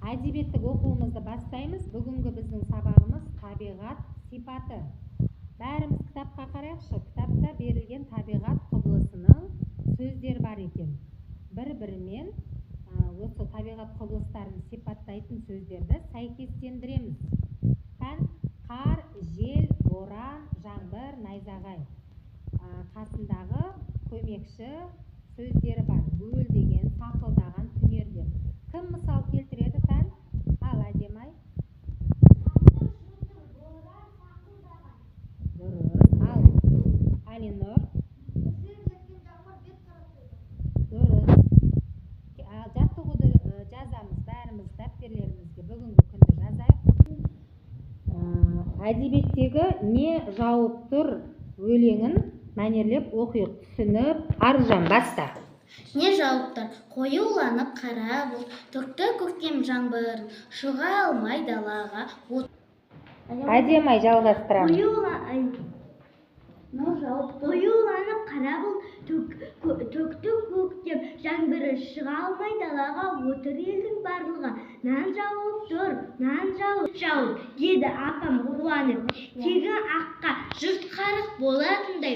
Әдебиеттік оқуымызды бастаймыз. Бүгінгі біздің сабағымыз — табиғат сипаты. Бәріміз кітапқа қарайықшы. Кітапта берілген табиғат құбылысының сөздері бар екен. бір бірімен осы табиғат құбылыстарын сипаттайтын сөздерді сәйкестендіреміз. Пән: қар, жел, боран, жаңбыр, найзағай. Қасындағы көмекші сөздері бар: гуілдеген, сақылдаған, түнер деп. Кім мысал келтіреді, Пән? Ал, Әдемай. Шатыр-шұтыр боран сақылдаған. Дұрыс. Ал, Әлинұр. Ісіріп жеткен жаңбыр бет қаратпайды. Дұрыс. Ал, жаттығуды жазамыз бәріміз дәптерлерімізге. Бүгінгі күнді жазайық. Әдебиеттегі «Не жауып тұр» өлеңін мәнерлеп оқиық, түсініп. Аружан, баста. Не жауып тұр? Қоюланып қара бұлт, төкті көктем жаңбырын, шыға алмай далаға. Әдемай, жалғастырамыз. Қоюланып қара бұлт, төкті көктем жаңбыры, шыға алмай далаға, отыр елдің барлығы. Нан жауып тұр, нан жауып, жауып, деді апам қуанып. Тегі аққа жұрт қарық болатындай.